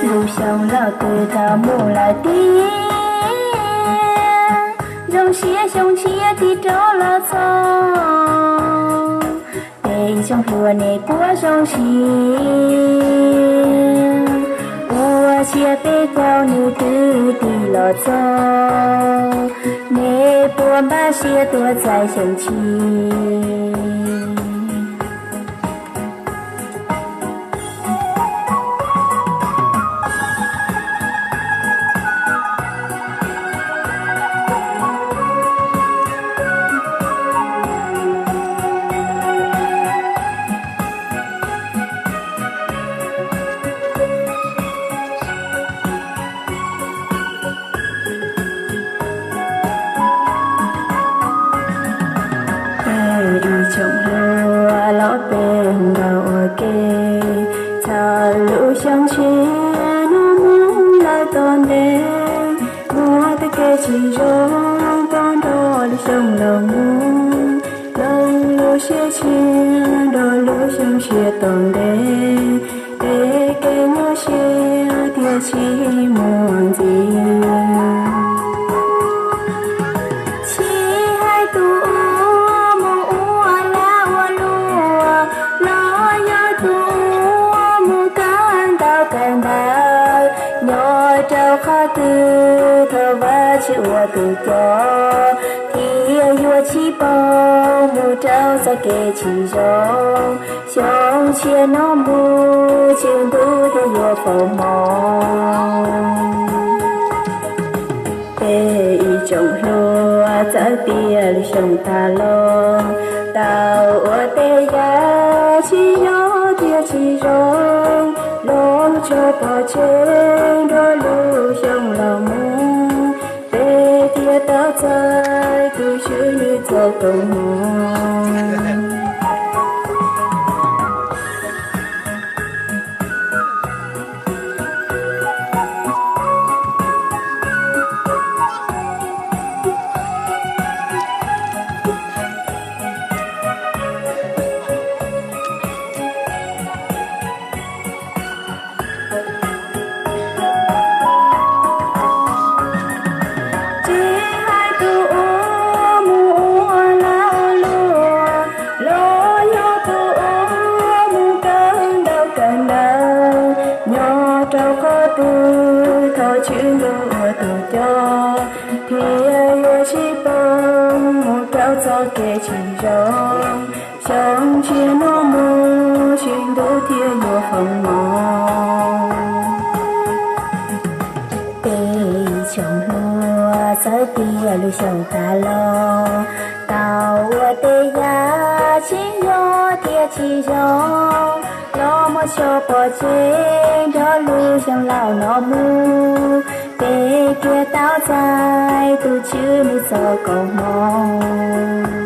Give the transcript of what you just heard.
Lub xyoo laus twb tau mus lawm tiag, zoo siab xyoo tshiab tig rov los txog. Peb ib tsoom hluas nej puas zoo siab, ua siab peb caug nws twb tig los txog, nej puas npaj siab tuaj txais xyoo tshiab? Peb ib tsoom hluas los peb nrog ua ke, txog lub xyoo tshiab no mus lawm tau ntev, muaj tej kev tsis zoo tau nrog lub xyoo los mus, lub siab tshiab nrog lub xyoo tshiab tau ntev, peb kev nyuaj siab thiaj tsis muaj ntxiv. Tsis hais tus uas mus ua lag ua luam, los yog tus uas mus kawm ntaub kawm ntawv, nyob rau qhov twg thov Vajtswv ua tus coj, thiaj yuav tsis poob mus rau txoj kev tsis zoo. Xyoo tshiab no mus tswv ntuj thiaj yuav foom hmoov. Peb ib tsoom hluas txawm tias lub xyoo tas los, tau ua tej yam tsis yog thiab tsis zoo, los tso pov tseg nrog lub xyoo los mus, peb thiaj tau txais tus Tswv nws txoj koob hmoov. Tsis hais tus uas mus ua lag ua luam, los yog tus uas mus kawm ntaub kawm ntawv, nyob rau qhov twg thov Tswv ntuj ua tus coj, thiaj yuav tsis poob mus rau txoj kev tsis zoo. Xyoo tshiab no mus tswv ntuj thiaj yuav foom hmoov. Peb ib tsoom hluas txawm tias lub xyoo tas los, tau ua tej yam tsis yog thiab tsis zoo, los muab tso pov tseg nrog lub xyoo laus no mus, peb thiaj tau txais tus Tswv nws txoj koob hmoov.